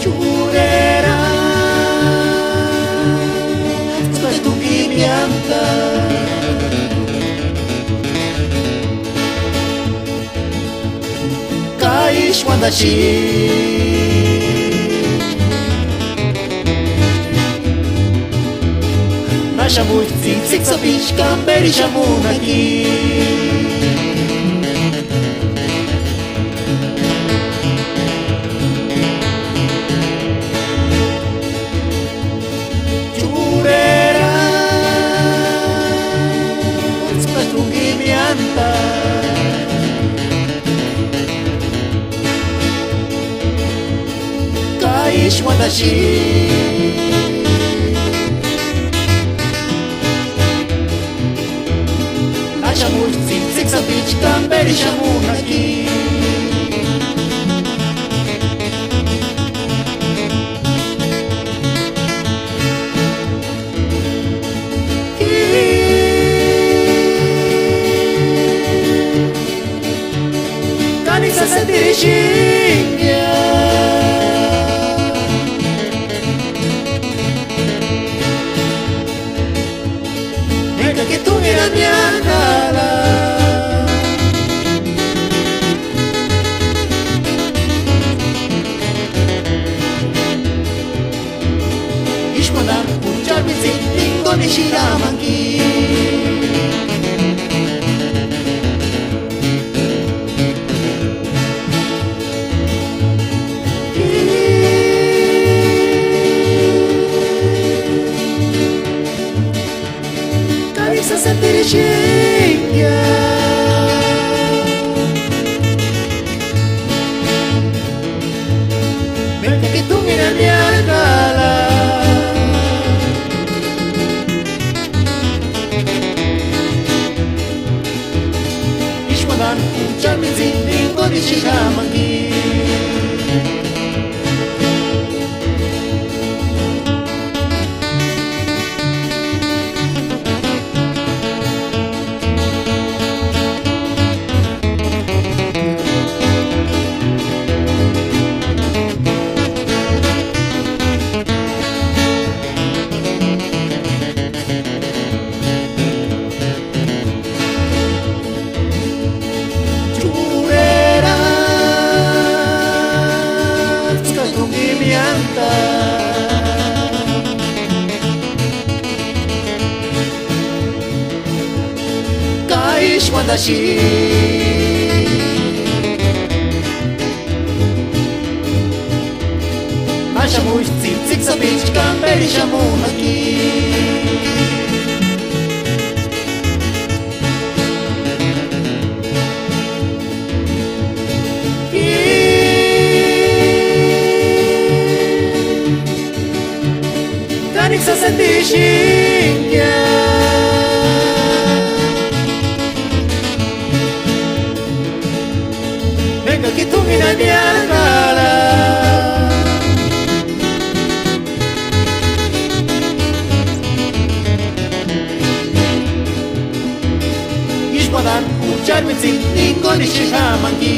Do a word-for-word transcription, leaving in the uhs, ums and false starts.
Churera, tsïkatungimi anta, ka ísï uandaxati. Náxamusti tsîtsïki sapichu ka amperixamuni jaki. Churera, tsïkatungimi anta, ka ísï uandaxati. Náxamusti tsîtsïki sapichu ka amperixamuni jaki. Kániksï sánteru exenhia, enga k'e t'únhera niájkara. Ísï uandani juchari mitsïni ningunhixiramanki. Kániksï sánteru exenhia, enga k'e t'únhera niájkara. Ísï uandani juchari mitsïni ningunhixiramanki. Churera, tsîkatungimi anta, ka ísï uandaxati. Náxamusti tsîtsïki sapichu ka amperixamuni jaki. Kániksï sánteru exenhia, enga k'e t'únhera niájkara. Ísï uandani juchari mitsïni ningunhixiramanki.